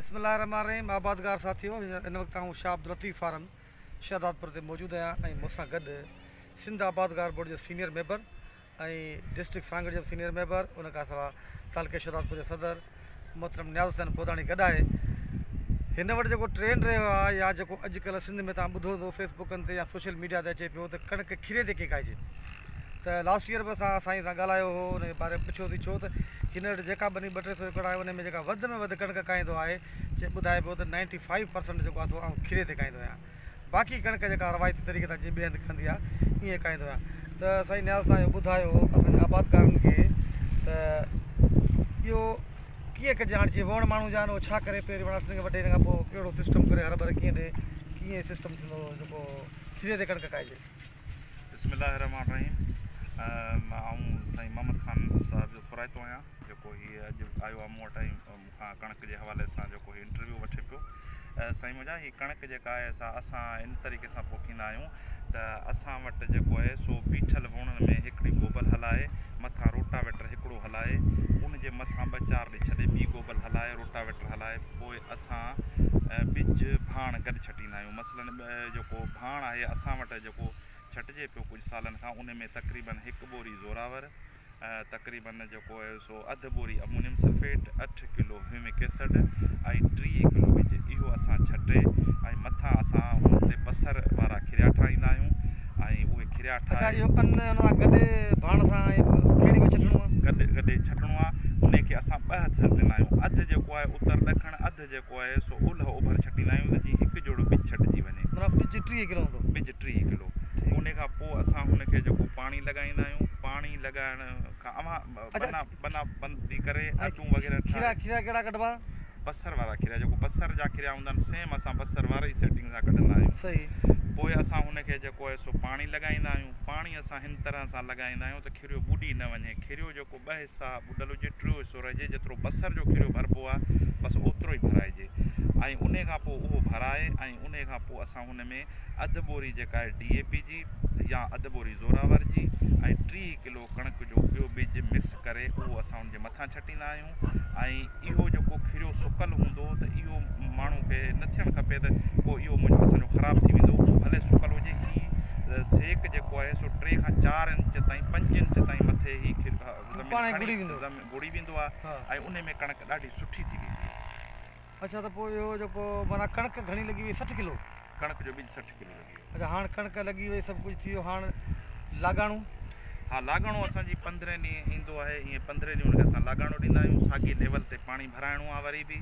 بسم الله الرحمٰن الرحيم آبادگار ساٿيو هن وقت آئون شاهه عبداللطيف فارم شهدادپور تي موجود آهيان ۽ مون سان گڏ سنڌ آبادگار بورڊ جو سينيئر ميمبر ۽ ڊسٽرڪٽ سانگهڙ جو سينيئر ميمبر ان کان سواء تعلقي شهدادپور جو صدر محترم نياز حسين بوداڻي گڏ آهي هن وٽ جيڪو ٽرينڊ رهيو آهي يا جيڪو اڄڪلهه سنڌ ۾ تان ٻڌو هوندو فيسبوڪن تي يا سوشل ميڊيا تي اچي پيو ته ڪڻڪ کيري تي ڪيئن کائجي ته لاسٽ ايئر به اسان سائين سان ڳالهايو هو ان جي باري ۾ پڇيوسين ڇو ته هن وٽ جيڪا ٻني ٻه ٽي سو ايڪڙ آهي ان ۾ جيڪا وڌ ۾ وڌ ڪڻڪ کائيندو آهي چي ٻڌائي پيو ته نائنٽي فائيو پرسنٽ جيڪو آهي سو آئون کيري تي کائيندو آهيان باقي ڪڻڪ جيڪا روايتي طريقي سان جيئن ٻئي هنڌ کندي آهي ائين کائيندو آهيان ته سائين نياز تان اهو ٻڌايو اسان جي آبادگارن کي ته اهو ڪيئن ڪجي هاڻي جيئن ووڻ ماڻهو جا آهن اهو ڇا ڪري پهرين وڻاٽن کي وڍي ان کان پوء ڪهڙو سسٽم ڪري هر ڀر ڪيئن ڏي ڪيئن سسٽم ٿيندو جيڪو کيري تي ڪڻڪ کائجي. بسم الله الرحمٰن الرحيم آئون سائين محمد خان صاحب جو ٿورائتو آهيان جيڪو هي اڄ آيو آهي مون وٽ ۽ مون کان ڪڻڪ جي حوالي سان جيڪو هي انٽرويو وٺي پيو سائين منهنجا هي ڪڻڪ جيڪا آهي سا اسان ان طريقي سان پوکيندا آهيون ته اسان وٽ جيڪو آهي سو بيٺل ووڻن ۾ هڪڙي گوبل هلائي مٿان روٽاويٽر هڪڙو هلائي ان جي مٿان ٻه چار ڏينهن ڇڏي ٻي گوبل هلائي روٽاويٽر هلائي پوء اسان ٻج ڀاڻ گڏ ڇٽيندا آهيون مثلاً جيڪو ڀاڻ آهي اسان وٽ جيڪو ڇٽجي پيو ڪجهه سالن کان ان ۾ تقريبن هڪ ٻوري زوراور تقريبن جيڪو آهي سو اڌ ٻوري امونيم سلفيٽ اٺ ڪلو هيومڪ ايسڊ ۽ 30 ڪلو ٻج اهو اسان ڇٽي ۽ مٿان اسان ان تي بصر وارا کريا ٺاهيندا آهيون ۽ اهي کريا ٺاهي اڇا اهو ان ان سان گڏ ڀاڻ سان ۽ کيڙي ۾ ڇٽڻو آهي گڏ گڏي ڇٽڻو آهي ان کي اسان ٻه هٿ ڇٽيندا آهيون اڌ جيڪو آهي اتر ڏکڻ اڌ جيڪو آهي سو اولهه اوڀر ڇٽيندا آهيون ته جيئن هڪ جوڙو ٻج ڇٽجي وڃي. معنيٰ ٻج 30 ڪلو هوندو. ٻج 30 ڪلو. ان کان پوء اسان هن کي جيڪو پاڻي لڳائيندا آهيون پاڻي لڳائڻ کان اوهان بنا بنا بندي ڪري اٽون وغيره ٺاهي. کيرا کيرا ڪهڙا ڪڍبا؟ بصر وارا کيرا جيڪو بصر جا کيرا هوندا آهن سيم اسان بصر واري ئي سيٽنگ سان ڪڍندا آهيون. صحيح. پوء اسان هن کي جيڪو آهي سو پاڻي لڳائيندا آهيون پاڻي اسان هن طرح سان لڳائيندا آهيون ته کيريو ٻڏي نه وڃي کيريو جيڪو ٻه حصا ٻڏل هجي ٽيون حصو رهجي جيترو بصر جو کريو ڀربو آهي بس اوترو ئي ڀرائجي ۽ انهي کان پوء اهو ڀرائي ۽ انهي کان پوء اسان ان ۾ اڌ ٻوري جيڪا آهي ڊي اي پي جي يا اڌ ٻوري زوراور جي ۽ 30 ڪلو ڪڻڪ جو ٻيو ٻج مڪس ڪري اهو اسان ان جي مٿان ڇٽيندا آهيون ۽ اهو جيڪو کريو سڪل هوندو ته اهو ماڻهو کي نه ٿيڻ کپي ته ڪو اهو منهنجو اسان جو خراب ٿي ويندو اهو ڀلي سڪل هجي هي سيڪ جيڪو آهي سو 3 کان 4 انچ تائين 5 انچ تائين مٿي هي زمين پاڻ گڙي ويندو زمين گڙي ويندو آهي ۽ ان ۾ ڪڻڪ ڏاڍي سٺي ٿي ويندي آهي. اڇا ته پوء اهو جيڪو معنيٰ ڪڻڪ گهڻي لڳي وئي 60 ڪلو؟ ڪڻڪ جو ٻج 60 ڪلو لڳي ويو. اڇا هاڻ ڪڻڪ لڳي وئي سڀ ڪجهه ٿي ويو هاڻ لاڳاڻو؟ ها لاڳاڻو اسان جي پندرهين ڏينهن ايندو آهي ائين پندرهين ڏينهن ان کي اسان لاڳاڻو ڏيندا آهيون ساڳي ليول تي پاڻي ڀرائڻو آهي وري به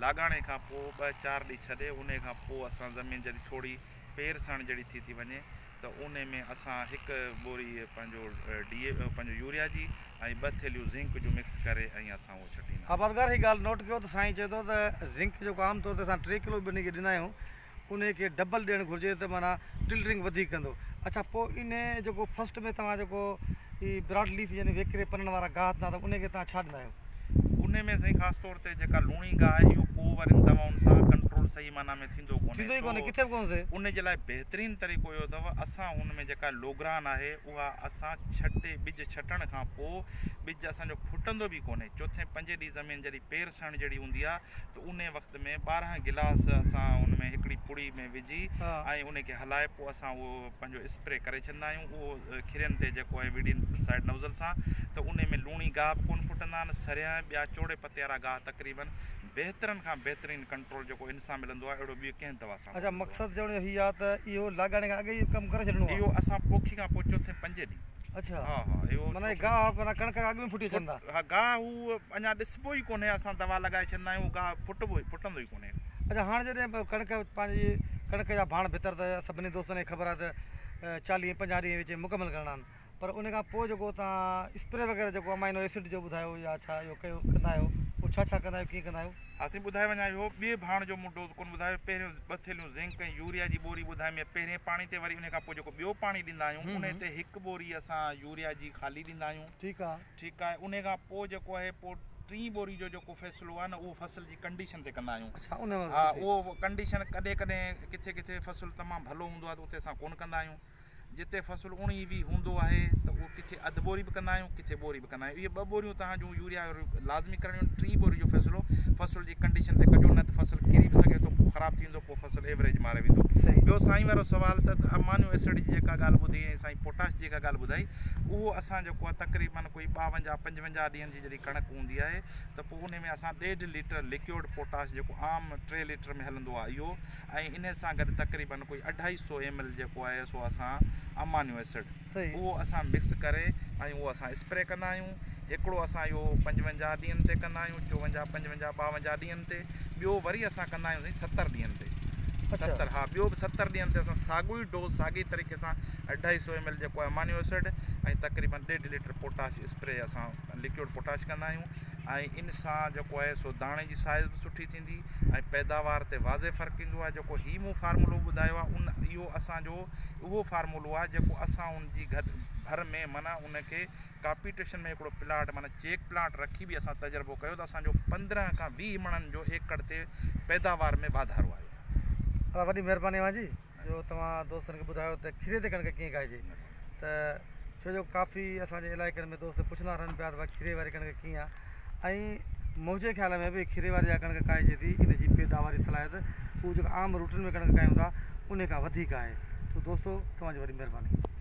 لاڳاڻي کان پوء ٻه چار ڏينهن ڇڏي انهي کان پوء اسان زمين جڏهن ٿوري پير سڻ جهڙي ٿي ٿي وڃي ته انهي ۾ اسان هڪ ٻوري پنهنجو ڊي اي پنهنجو يوريا جي ۽ ٻه ٿيلهيون زنڪ جون مڪس ڪري ۽ اسان اهو ڇٽيندا آهيون. آبادگار هي ڳالهه نوٽ ڪيو ته سائين چئي ٿو ته زنڪ جيڪو عام طور تي اسان ٽي ڪلو ٻني کي ڏيندا آهيون انهي کي ڊبل ڏيڻ گهرجي ته معنيٰ ٽلرنگ وڌيڪ ڪندو. اڇا پوء انهي جيڪو فرسٽ ۾ توهان جيڪو هي براڊ ليف يعني ويڪري پنن وارا گاهه ٿيندا ته انهي کي توهان ڇا ڏيندا آهيو؟ انهي ۾ سائين خاص طور تي جيڪا لوڻي گاهه آهي اهو پوء وارين دوائن سان ڪنٽرول صحيح معنيٰ ۾ ٿيندو ڪونهي ٿيندو ئي ڪونهي سو ڪٿي به ڪونه ٿئي. ان جي لاء بهترين طريقو اهو اٿو اسان ان ۾ جيڪا لوگران آهي اها اسان ڇٽي ٻج ڇٽڻ کان پوء ٻج اسان جو ڦٽندو به ڪونهي چوٿين پنجين ڏينهن زمين جڏهن پير سهڻ جهڙي هوندي آهي ته انهي وقت ۾ 12 گلاس اسان ان ۾ هڪڙي پڙي ۾ وجهي ۽ انهي کي هلائي پوء اسان اهو پنهنجو اسپري ڪري ڇڏندا آهيون اهو کرين تي جيڪو آهي ويڊين سائيڊ نوزل سان ته انهي ۾ لوڻي گاهه به ڪونه ڦٽندا آهن سريان ٻيا چوڙي پتي وارا گاهه تقريبن بهترن کان بهترين ڪنٽرول جيڪو ان سان ملندو آهي اهڙو ٻيو ڪنهن دوا سان اڇا ڪونه ملندو آهي. مقصد چوڻ جو هي آهي ته اهو لاڳاڻي کان اڳ ئي ڪم ڪري ڇڏڻو آهي. اهو اسان پوکي کان پوء چوٿين پنجين ڏينهن. اڇا ها ها اهو معنيٰ هي گاهه معنيٰ ڪڻڪ کان اڳ ۾ ڦٽي اچن ٿا. ها گاهه هو اڃا ڏسبو ئي ڪونهي اسان دوا لڳائي ڇڏندا آهيون گاهه ڦٽبو ئي ڦٽندو ئي ڪونهي. اڇا هاڻ جڏهن ڪڻڪ پنهنجي ڪڻڪ جا ڀاڻ ڀتر ته سڀني دوستن کي خبر آهي ته 40 ۽ 50 ڏينهن وچ ۾ مڪمل ڪرڻا آهن پر ان کان پوء جيڪو توهان اسپري وغيره جيڪو امائنو ايسڊ جو ٻڌايو يا ڇا اهو ڪيو ڪندا آهيو اهو ڇا ڇا ڪندا آهيو ڪيئن ڪندا آهيو؟ ها سائين ٻڌائي وڃان اهو ٻئي ڀاڻ جو مون ڊوز ڪونه ٻڌايو پهريون ٻه ٿيلهيون زنڪ ۽ يوريا جي ٻوري ٻڌايم يا پهرين پاڻي تي وري ان کان پوء جيڪو ٻيو پاڻي ڏيندا آهيون انهي تي هڪ ٻوري اسان يوريا جي خالي ڏيندا آهيون ٺيڪ آ. ٺيڪ آهي انهي کان پوء جيڪو آهي پوء ٽين ٻوري جو جيڪو فيصلو آهي نه اهو فصل جي ڪنڊيشن تي ڪندا آهيون اڇا ان وقت ها اهو ڪنڊيشن ڪڏهن ڪڏهن ڪٿي ڪٿي فصل تمام ڀلو هوندو آهي ته اتي اسان ڪونه ڪندا آهيون. جتي فصل 19 20 هوندو آهي ته اهو ڪٿي اڌ ٻوري به ڪندا آهيون، ڪٿي ٻوري به ڪندا آهيون. اهي ٻه ٻوريون توهان جون يوريا لازمي ڪرڻيون آهن. ٽي ٻوري جو فيصلو فصل جي ڪنڊيشن تي ڪجو، نه ته فصل ڪري به سگهي ٿو، پوء خراب ٿي ويندو، پوء فصل ايوريج ماري ويندو. ٻيو سائين وارو سوال ته امانيو ايسڊ جي جيڪا ڳالهه ٻڌي ۽ سائين پوٽاش جي جيڪا ڳالهه ٻڌائي، اهو اسان جيڪو آهي تقريبن ڪوئي 52 55 ڏينهن جي جڏهن ڪڻڪ هوندي آهي ته پوء انهي ۾ اسان ڏيڍ ليٽر لڪيوڊ پوٽاش جيڪو عام 3 ليٽر ۾ هلندو آهي اهو ۽ انهي سان گڏ تقريبن ڪوئي اڍائي سو ايم ايل جيڪو آهي سو اسان امانيو ايسڊ اهو اسان مڪس ڪري ۽ اهو اسان اسپري ڪندا آهيون. هڪڙو اسان اهو 55 ڏينهن تي ڪندا آهيون، 54 55 52 ڏينهن تي. ٻيو وري اسان ڪندا آهيون سائين 70 ڏينهن تي. 70 ها ٻيو به 70 ڏينهن تي اسان ساڳيو ئي ڊوز ساڳئي طريقي سان اڍائي سو ايم ايل جيڪو آهي امانيو ايسڊ ۽ تقريبن ڏيڍ ليٽر پوٽاش اسپري اسان لڪيوڊ پوٽاش ڪندا آهيون ۽ ان سان جيڪو آهي سو داڻي جي سائز به سٺي ٿيندي ۽ پيداوار تي واضح فرق ايندو آهي. جيڪو هي مون فارمولو ٻڌايو آهي ان اهو اسان جو اهو فارمولو آهي جيڪو اسان ان جي گهٽ ڀر ۾ معنيٰ ان کي ڪاپيٽيشن ۾ هڪڙو پلاٽ معنيٰ چيڪ پلانٽ رکي به اسان تجربو ڪيو ته اسان جو 15 کان 20 مڻن جو ايڪڙ تي پيداوار ۾ واڌارو آيو آهي. ادا وڏي مهرباني اوهان جي جو توهان دوستن کي ٻڌايو ته کيري تي ڪڻڪ ڪيئن ڪاهجي ته ڇو جو ڪافي اسان جي علائقن ۾ دوست پڇندا رهن پيا ته ڀاء کيري واري ڪڻڪ ڪيئن آهي ۽ منهنجي خيال ۾ به کيري واري جا ڪڻڪ ڪاهجي ٿي ان جي پيداواري صلاحيت هو جيڪا عام روٽين ۾ ڪڻڪ ڪاهيون ٿا ان کان وڌيڪ آهي سو دوستو توهان جي وڏي مهرباني.